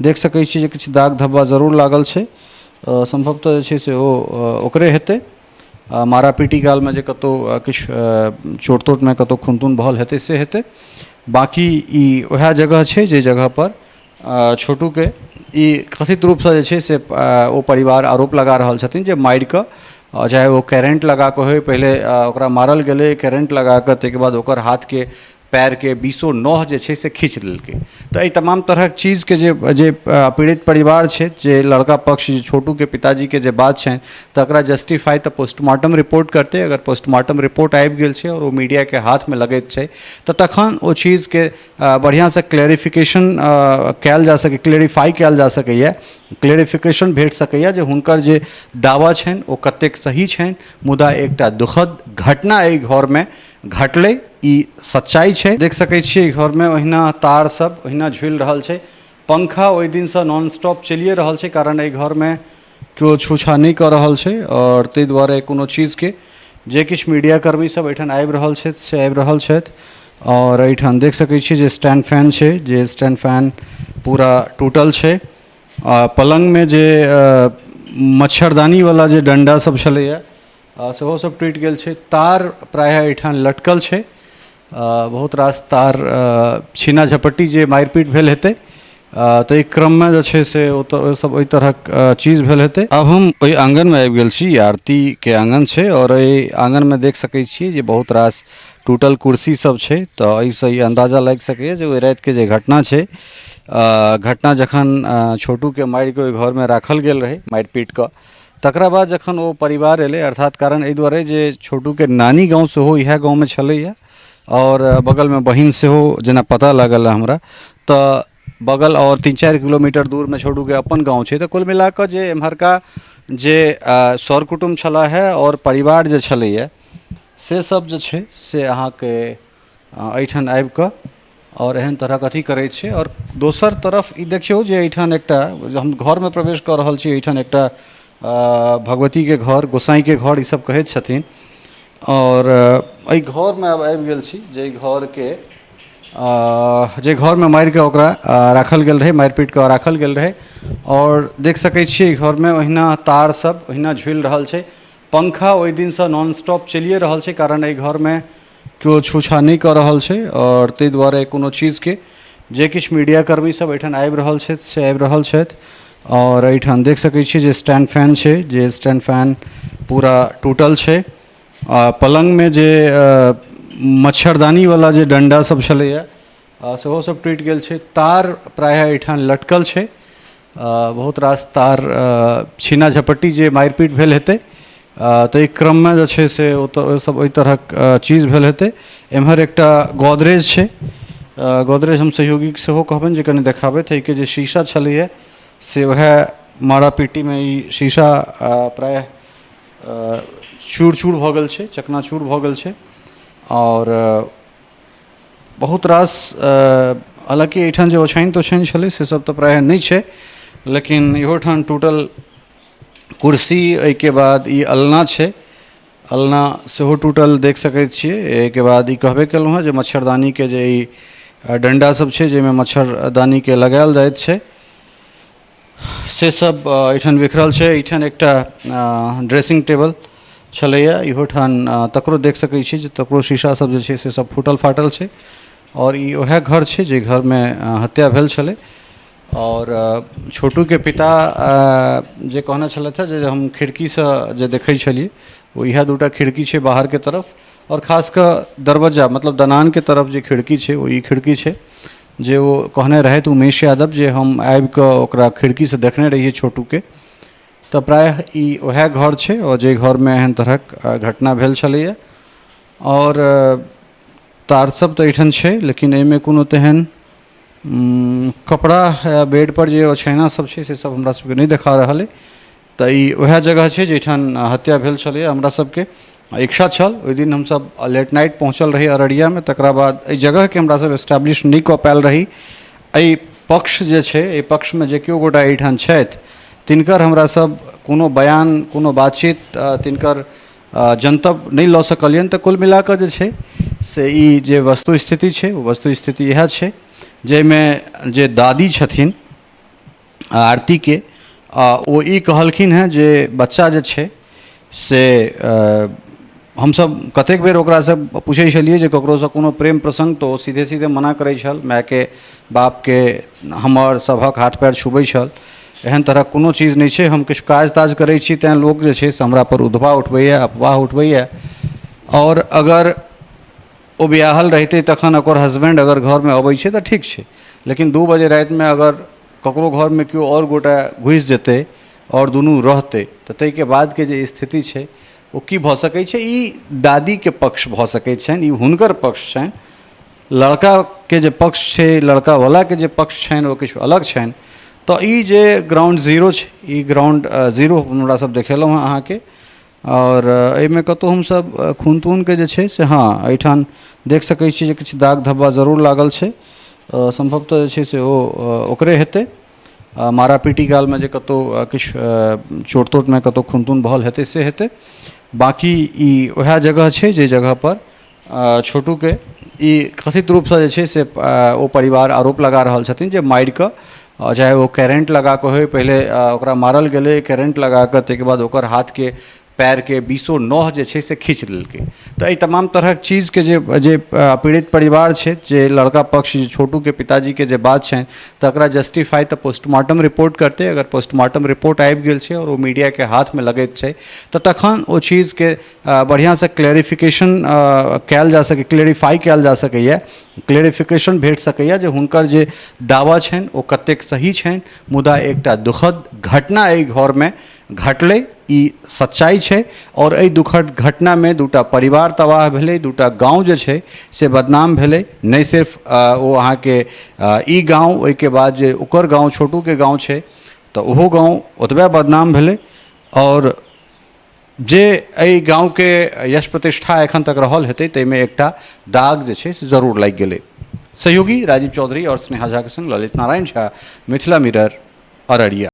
देख सकै छी जे किछु दाग धब्बा जरूर लागल छै। सम्भवतः जे छै से ओ ओकरे हेतै। मारापीटी कालमे जे कतहु किछु चोट तोटमे कतहु खून तून बहल हेतै से हेतै। बाँकी ई उएह जगह छै जे जगहपर छोटूके ई कथित रूपसँ जे छै से ओ परिवार आरोप लगा रहल छथिन जे मारिकऽ, चाहे ओ करेन्ट लगा कऽ होइ, पहिले ओकरा मारल गेलै करेन्ट लगा कऽ, ताहिके बाद ओकर हाथके पैरके बीसो नह जे छै से खींच लेलकै। तऽ एहि तमाम तरहक चीजके जे जे पीड़ित परिवार छै, जे लड़का पक्ष, जे छोटूके पिताजीके जे बात छनि, तकरा जस्टिफाइ तऽ पोस्टमार्टम रिपोर्ट करतै। अगर पोस्टमार्टम रिपोर्ट आबि गेल छै आओर ओ मीडियाके हाथमे लगैत छै तऽ तखन ओ चीजके बढ़िआँसँ क्लेरिफिकेशन कयल जा सकै, क्लेरिफाइ कयल जा सकैए, क्लेरिफिकेशन भेट सकैए जे हुनकर जे दावा छनि ओ कतेक सही छनि। मुदा एकटा दुखद घटना एहि घरमे घटलै, ई सच्चाइ छै। देख सकै छियै घरमे ओहिना तार सब ओहिना झुलि रहल छै। पंखा ओहि दिनसँ नॉन स्टॉप चलिए रहल छै, कारण एहि घरमे केओ छूछा नहि कऽ रहल छै आओर ताहि दुआरे कोनो चीजके जे किछु मीडियाकर्मी सब एहिठाम आबि रहल छथि से आबि रहल छथि। आओर एहिठाम देख सकै छियै जे स्टैंड फैन छै, जे स्टैंड फैन पूरा टूटल छै। आ पलङ्गमे जे मच्छरदानीवला जे डण्डा सब छलैए सेहो सब टूटि गेल छै। तार प्रायः एहिठाम लटकल छै। बहुत रास तार, छीना झपट्टी जे मारि पीट भेल हेतै ताहि क्रममे जे छै से ओतऽ सब ओहि तरहक चीज भेल हेतै। आब हम ओहि आङ्गनमे आबि गेल छी, आरतीके आङ्गन छै आओर एहि आङ्गनमे देख सकै छियै जे बहुत रास टूटल कुर्सी सब छै। तऽ एहिसँ ई अन्दाजा लागि सकैए जे ओहि रातिके जे घटना छै, घटना जखन छोटूके मारिकऽ ओहि घरमे राखल गेल रहै मारि पीट कऽ, तकरा बाद जखन ओ परिवार एलै, अर्थात कारण एहि दुआरे जे छोटूके नानी गाँव सेहो इएह गाँवमे छलैए आओर बगलमे बहिन सेहो, जेना पता लागल हमरा तऽ बगल आओर 3-4 किलोमीटर दूरमे छोटूके अपन गाँव छै। तऽ कुल मिलाकऽ जे एम्हरका जे सर कुटुम्ब छलाह हे आओर परिवार जे छलैए से सब जे छै से अहाँके एहिठाम आबिकऽ आओर एहन तरहक अथी करै छै। आओर दोसर तरफ ई देखियौ जे एहिठाम एकटा हम घरमे प्रवेश कऽ रहल छी, एहिठाम एकटा भगवतीके घर, गोसाइँके घर ईसब कहैत छथिन। आओर एहि घरमे आब आबि गेल छी जाहि घरके, जे घरमे मारिकऽ ओकरा राखल गेल रहै, मारि पीट कऽ राखल गेल रहै। आओर देख सकै छियै घरमे ओहिना तार सब ओहिना झुलि रहल छै। पंखा ओहि दिनसँ नॉन स्टॉप चलिए रहल छै, कारण एहि घरमे केओ छूछा नहि कऽ रहल छै आओर ताहि दुआरे कोनो चीजके जे किछु मीडियाकर्मी सब एहिठाम आबि रहल छथि से आबि रहल छथि। आओर एहिठाम देख सकै छियै जे स्टैंड फैन छै, जे स्टैंड फैन पूरा टूटल छै। आ पलङ्गमे जे मच्छरदानीवला जे डण्डा सब छलैए सेहो सब टूटि गेल छै। तार प्रायः एहिठाम लटकल छै। बहुत रास तार, छीना झपट्टी जे मारि पीट भेल हेतै ताहि क्रममे जे छै से ओतऽ सब ओहि तरहक चीज भेल हेतै। एम्हर एकटा गोदरेज छै। गोदरेज हम सहयोगीके सेहो कहबनि जे कनि देखाबथि। एहिके जे शीशा छलैए से वएह मारा पीटीमे ई शीशा प्रायः चूर चूर भऽ गेल छै, चकनाचूर भऽ गेल छै। आओर बहुत रास, हालाँकि एहिठाम जे ओछाइन तोछाइन छलै से सब तऽ प्रायः नहि छै, लेकिन इहो ठाम टूटल कुर्सी, एहिके बाद ई अलना छै, अलना सेहो टूटल देख सकै छियै। एहिके बाद ई कहबे केलहुँ हेँ जे मच्छरदानीके जे ई डण्डा सब छै जाहिमे मच्छरदानीके लगायल जाइत छै से सब एहिठाम बिखरल छै। एहिठाम एकटा ड्रेसिंग टेबल छलैए, इहो ठाम तकरो देख सकै छी जे तकरो शीशा सब जे छै से सब फूटल फाटल छै। आओर ई वएह घर छै जे घरमे हत्या भेल छलै। आओर छोटूके पिता जे कहने छलथि हेँ जे हम खिड़कीसँ जे देखै छलियै ओ इएह दूटा खिड़की छै बाहरके तरफ, आओर खास कऽ दरवज्जा मतलब दलानके तरफ जे खिड़की छै ओ ई खिड़की छै जे ओ कहने रहथि उमेश यादव जे हम आबिकऽ ओकरा खिड़कीसँ देखने रहियै छोटूके। तऽ प्रायः ई वएह घर छै आओर जाहि घरमे एहन तरहक घटना भेल छलैए। आओर तार सब तऽ एहिठाम छै, लेकिन एहिमे कोनो तेहन कपड़ा या बेडपर जे ओछैना सब छै से सब हमरा सबके नहि देखा रहल अइ। तऽ ई वएह जगह छै जाहिठाम हत्या भेल छलैए। हमरा सबके इच्छा छल ओहि दिन हमसब लेट नाइट पहुँचल रही अररियामे, तकरा बाद एहि जगहके हमरा सब एस्टेब्लिश नहि कऽ पायल रही। एहि पक्ष जे छै, एहि पक्षमे जे केओ गोटा एहिठाम छथि तिनकर हमरा सब कोनो बयान, कोनो बातचीत, तिनकर जनतब नहि लऽ सकलियनि। तऽ कुल मिलाकऽ जे छै से ई जे वस्तु स्थिति छै ओ वस्तु स्थिति इएह छै, जाहिमे जे दादी छथिन आरतीके। ओ ई कहलखिन हेँ जे बच्चा जे छै से हमसभ कतेक बेर ओकरासँ पूछै छलियै जे ककरोसँ कोनो प्रेम प्रसङ्ग, तऽ ओ सीधे सीधे मना करै छल, मायके बापके हमर सभक हाथ पैर छुबै छल, एहन तरहक कोनो चीज नहि छै, हम किछु काज ताज करै छी तैँ लोक जे छै से हमरापर उधबा उठबैए, अफवाह उठबैए। आओर अगर ओ बियाहल रहितै तखन ओकर हसबैंड अगर घरमे अबै छै तऽ ठीक छै, लेकिन 2 बजे रातिमे अगर ककरो घरमे केओ आओर गोटा घुसि जेतै आओर दुनू रहतै तऽ ताहिके बादके जे स्थिति छै ओ की भऽ सकै छै। ई दादीके पक्ष भऽ सकै छनि, ई हुनकर पक्ष छनि। लड़काके जे पक्ष छै, लड़कावलाके जे पक्ष छनि ओ किछु अलग छनि। तऽ ई जे ग्राउंड जीरो छै, ई ग्राउंड जीरो हमरा सब देखेलहुँ हँ अहाँके। आओर एहिमे कतहु हमसब खून तूनके जे छै से हँ एहिठाम देख सकै छी जे किछु दाग धब्बा जरूर लागल छै, सम्भवतः जे छै से ओ ओकरे हेतै। मारा पीटी कालमे जे कतहु किछु चोट तोटमे कतहु खून तून बहल हेतै से हेतै। बाँकी ई वएह जगह छै जे जगहपर छोटूके ई कथित रूपसँ जे छै से ओ परिवार आरोप लगा रहल छथिन जे मारिकऽ, चाहे ओ करेन्ट लगाकऽ होइ, पहिले ओकरा मारल गेलै करेन्ट लगाकऽ, ताहिके बाद ओकर हाथके पैरके 20 नह जे छै से खींच लेलकै। तऽ एहि तमाम तरहक चीजके जे जे पीड़ित परिवार छै, जे लड़का पक्ष छोटूके पिताजीके जे बात छनि तकरा जस्टिफाइ तऽ पोस्टमार्टम रिपोर्ट करतै। अगर पोस्टमार्टम रिपोर्ट आबि गेल छै आओर ओ मीडियाके हाथमे लगैत छै तऽ तखन ओ चीजके बढ़िआँसँ क्लेरिफिकेशन कयल जा सकै, क्लेरिफाइ कयल जा सकैए, क्लेरिफिकेशन भेट सकैए जे हुनकर जे दावा छनि ओ कतेक सही छनि। मुदा एकटा दुखद घटना एहि घरमे घटलै, ई सच्चाइ छै। आओर एहि दुखद घटनामे दूटा परिवार तबाह भेलै, दूटा गाँव जे छै से बदनाम भेलै। नहि सिर्फ ओ अहाँके ई गाँव, ओहिके बाद जे ओकर गाँव छोटूके गाँव छै तऽ ओहो गाँव ओतबे बदनाम भेलै। आओर जे एहि गाँवके यश प्रतिष्ठा एखन तक रहल हेतै ताहिमे एकटा दाग जे छै से जरूर लागि गेलै। सहयोगी राजीव चौधरी आओर स्नेहा झाके सङ्ग ललित नारायण झा, मिथिला मिरर, अररिया।